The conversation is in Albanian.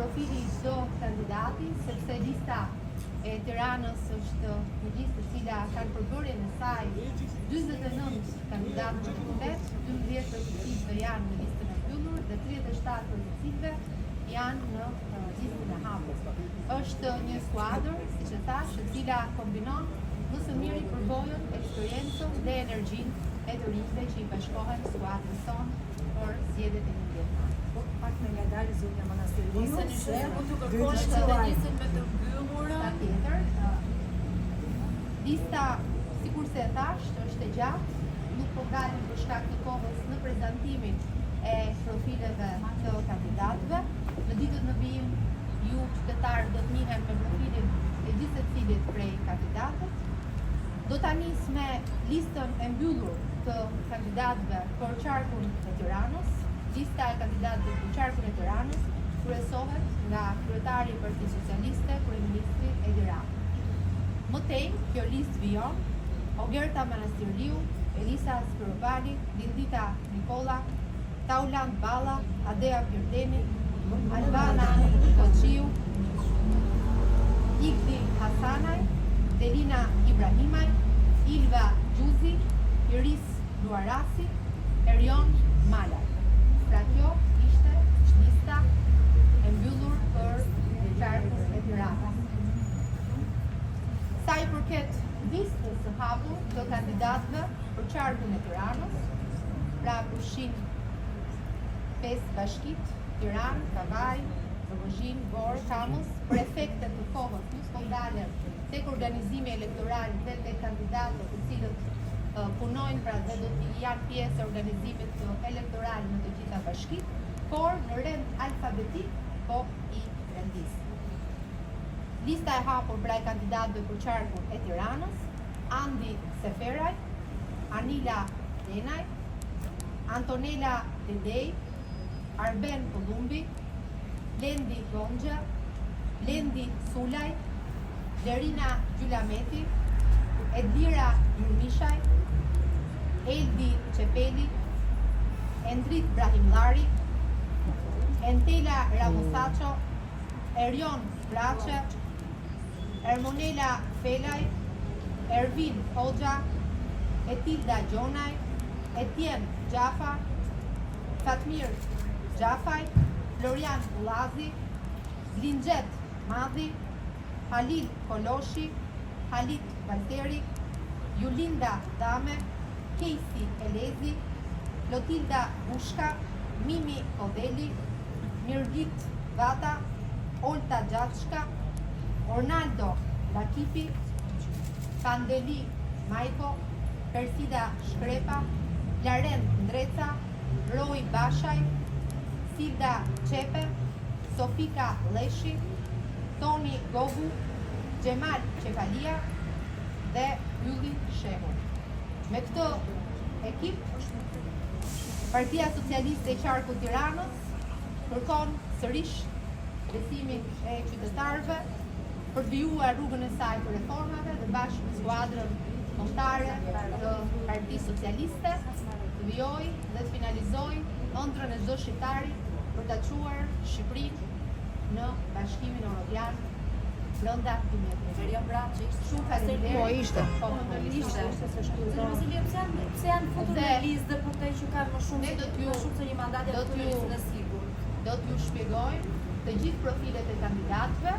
profili i çdo kandidati, sepse lista e Tiranës është një listë e cila ka në përbërjen e saj 49 kandidatë për deputet, 12 prej të cilëve janë në listën e mbyllur dhe 37 prej të cilëve janë në listën e hapur. Është një skuadër, siç e thashë, e cila kombinon më së miri përvojën, eksperiencën dhe energjinë e të rinjve që i bashkohen skuadrës sonë për zgjedhjet e 11 majit. Po pak me ngadalë zonja Manastirliu. Ose në qoftë se mund t'ju kërkoni që të nisin me të mbyllurën. Patjetër. Lista, sikurse e thashë, është e gjatë, nuk po ndalem për shkak të kohës në prezantimin e profileve të kandidatëve. Në ditët në vijim ju qytetarët do të njihen me profilin e gjithsecilit prej kandidatët. Do ta nis me listën e mbyllur të kandidatëve për qarkun e Tiranës. Lista e kandidatëve për qarkun e Tiranës kryesohet nga kryetari i Partisë Socialiste, kryeministri Edi Rama. Më tej, kjo listë vijon, Ogerta Manastirliu, Elisa Spiropali, Lindita Nikolla, Taulant Balla, Adea Pirdeni, Albana Koçiu, Igli Hasanaj, Delina Ibrahimaj, Ilva Gjuzi, Iris Luarasi, Erion Malaj. Pra kjo ishte lista e mbyllur për qarkun e Tiranës. Sa i përket listës së hapur të kandidatëve për qarkun e Tiranës, pra përfshin pesë bashkitë, Tiranë, Kavajë, Rrogozhinë, Vorë, Kamëz, për efekte të kohës nuk po ndalem tek organizimi elektoral dhe tek kandidatët të cilët punojnë pra dhe do të janë pjesë e organizimit elektoral në të gjitha bashkitë, por në rend alfabetik po i rendis. Lista e hapur pra e kandidatëve për qarkun e Tiranës, Andi Seferaj, Anila Denaj, Antonela Dedej, Arben Pëllumbi, Blendi Gonxhe, Blendi Sulaj, Blerina Gjylameti, Edlira Jurmishaj, Eldi Çepeli, Endrit Brahimllari, Entela Ramusaço, Erion Braçe, Ermonela Felaj, Ervin Hoxha, Etilda Gjonaj, Etjen Xhafa, Fatmir Xhafaj, Florian Ullazi, Blinxhet Madhi, Halil Koloshi, Halit Valteri, Julinda Dame, Kejsi Elezi, Klotilda Bushka, Mimi Kodheli, Mirgit Vata, Olta Xhaçka, Ornaldo Rakipi, Pandeli Majko, Persida Shkrepa, Plarent Ndreca, Roi Bashaj, Silda Çepe, Sofika Lleshi, Toni Gogu, Xhemal Qefalia dhe Ylli Shehu. Me këtë ekip, Partia Socialiste e Qarkut Tiranës kërkon sërish besimin e qytetarëve për të vijuar rrugën e saj të reformave dhe bashkë me skuadrën kombëtare të Partisë Socialiste të vijojë dhe të finalizojë ëndrrën e çdo shqiptari për ta çuar Shqipërinë në Bashkimin Europian brenda 2030. Erion Braçe ishte Shumë faleminderit. Po, ishte. Po, Ishte. ishte. Zoti Vasiliu, pse janë pse janë futur Dhe- në listë dhe për të që kanë më shumë Ne se do t'ju- më shumë se një mandat do janë futur në t'ju- listën e sigurt. Do t'ju shpjegojmë të gjithë profilet e kandidatëve.